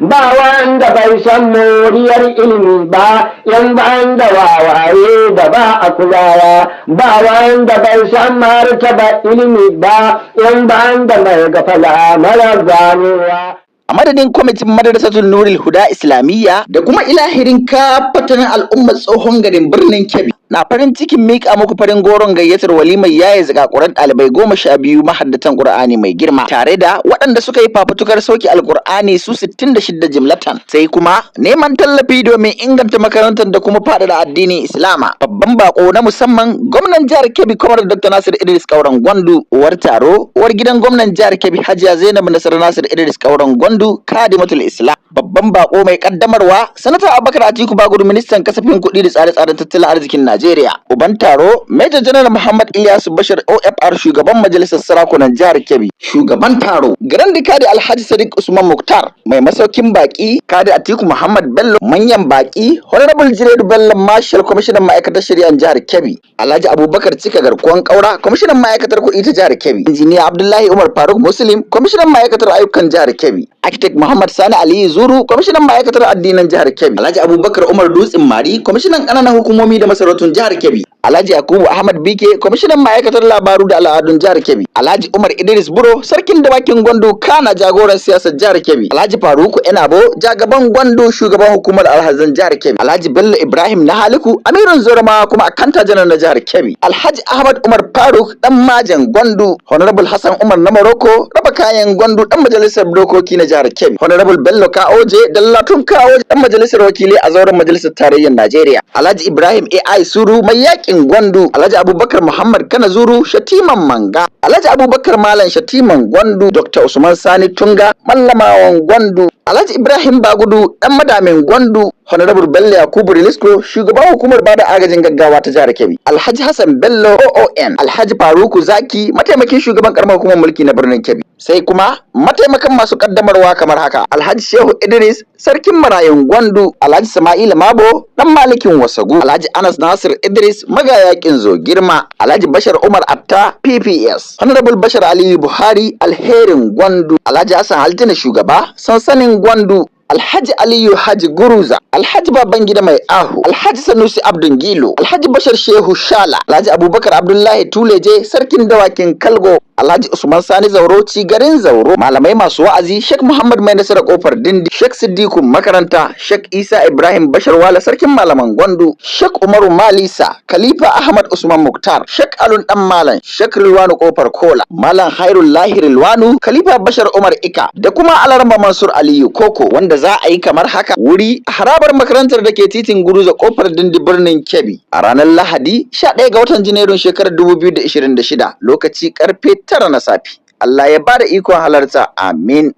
Ba wanda bai san moriyar ilimi ba, in ban da wawaye da ba a kulawa. Ba wanda bai san martaba ilimi ba, in ban da mai gafala mara ganewa. A madadin kwamitin Madrasatul Nurul Huda Islamiyya da kuma ilahirin kafatanin al'ummar tsohon garin birnin Kebbi, na farin cikin miƙa muku farin goron gayyatar walimar yaye zakakuran ɗalibai 12 mahaddatan Qur'ani mai girma, tare da waɗanda suka yi fafutukar sauke Alƙur'ani su 66 jimlatan, sai kuma neman tallafi domin inganta makarantar da kuma faɗaɗa addinin Islama. Babban bako na musamman, gwamnan jihar Kebbi, Comrade Dr. Nasir Idris Kauran Gwandu. Uwar taro, uwar gidan gwamnan jihar Kebbi, Hajiya Zainab Nasar Nasir Idris Kauran Gwandu, Kadimatul Islam. Babban bako mai kaddamarwa, Sanata Abubakar Atiku Bagudu, ministan kasafin kuɗi da tsare-tsaren tattalin arzikin Najeriya. Uban taro, Major General Muhammad Ilyasu Bashir OFR, shugaban majalisar sarakunan jihar Kebbi. Shugaban taro, Grand Kadi Alhaji Sadiq Usman Muktar. Mai masaukin baki, Kadi Atiku Muhammad Bello. Manyan baki, Honorable Jiredu Bello Marshal, kwamishinan ma'aikatar shari'ar jihar Kebbi, Alhaji Abubakar Cika Garkuwan Kaura, kwamishinan ma'aikatar kuɗi ta jihar Kebbi, Injiniya Abdullahi Umar Faruk Muslim, kwamishinan ma'aikatar ayyukan jihar Kebbi, Architect Muhammad Sani Aliyu Zuru, kwamishinan ma'aikatar addinan jihar Kebbi, Alhaji Abubakar Umar Dutsen Mari, kwamishinan ƙananan hukumomi da masarautun jihar Kebbi, Alhaji Yakubu Ahmad Bike, kwamishinan ma'aikatar labaru da al'adun jihar Kebbi, Alhaji Umar Idris Buro, sarkin dawakin Gwandu kana jagoran siyasar jihar Kebbi, Alhaji Faruku Enabo, jagaban Gwandu, shugaban hukumar alhazan jihar Kebbi, Alhaji Bello Ibrahim na Haliku, amirin Zorama kuma accountant general na jihar Kebbi, Alhaji Ahmad Umar Faruk, dan majan Gwandu, Honorable Hassan Umar na Morocco, raba kayan Gwandu, dan majalisar dokoki na jihar Kebbi, Honorable Bello Kaoje, Dallatun Kaoje, dan majalisar wakilai a zauren majalisar tarayyar Najeriya, Alhaji Ibrahim AI Suru, mai yakin Gwandu, Alhaji Abubakar Muhammad Kana Zuru, Shatiman Manga, Alhaji Abubakar Malam, Shatiman Gwandu, Dr. Usman Sani Tunga, Mallamawan Gwandu, Alhaji Ibrahim Bagudu, dan madamin Gwandu, Honorable Bello Yakubu Rilisco, shugaban hukumar bada agajin gaggawa ta jihar Kebbi, Alhaji Hassan Bello OON, Alhaji Faruku Zaki, mataimakin shugaban karamar hukumar mulki na birnin Kebbi. Sai kuma mataimakan masu kaddamarwa kamar haka: Alhaji Shehu Idris, sarkin marayun Gwandu, Alhaji Sama'ila Mabo, dan malikin Wasagu, Alhaji Anas Nasir Idris, magayakin Zo Girma, Alhaji Bashar Umar Atta PPS, Honorable Bashar Aliyu Buhari, alherin Gwandu, Alhaji Hassan Altina, shugaba sansanin Gwandu, Alhaji Aliyu Haji Guruza, Alhaji Babangida Mai Ahu, Alhaji Sanusi Abdun Gilo, Alhaji Bashar Shehu Shala, Alhaji Abubakar Abdullahi Tuleje, Sarkin Dawakin Kalgo, Alhaji Usman Sani Zauro, garin Zauro, malamai masu wa'azi, Sheikh Muhammad Mai Nasara Kofar Dindi, Sheikh Siddiqu Makaranta, Sheikh Isa Ibrahim Bashar Wala, Sarkin Malaman Gwandu, Sheikh Umaru Malisa, Khalifa Ahmad Usman Muktar, Sheikh Alun Dan Malam, Sheikh Rilwanu Kofar Kola, Malam Hairul Lahir Rilwanu, Khalifa Bashar Umar Ika, da kuma Alarma Mansur Aliyu Koko, wanda za a yi kamar haka: wuri, harabar makarantar da ke titin Guruza, Kofar Dindi, birnin Kebbi, a ranar Lahadi 11 ga watan Janairun shekarar 2026, lokaci karfe 9 na safe. Allah ya bada ikon halarta, amin.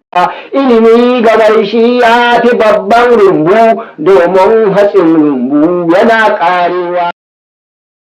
Ilimi gabar shi ya fi babban rumbu, domin hatsin rumbu yana ƙarewa.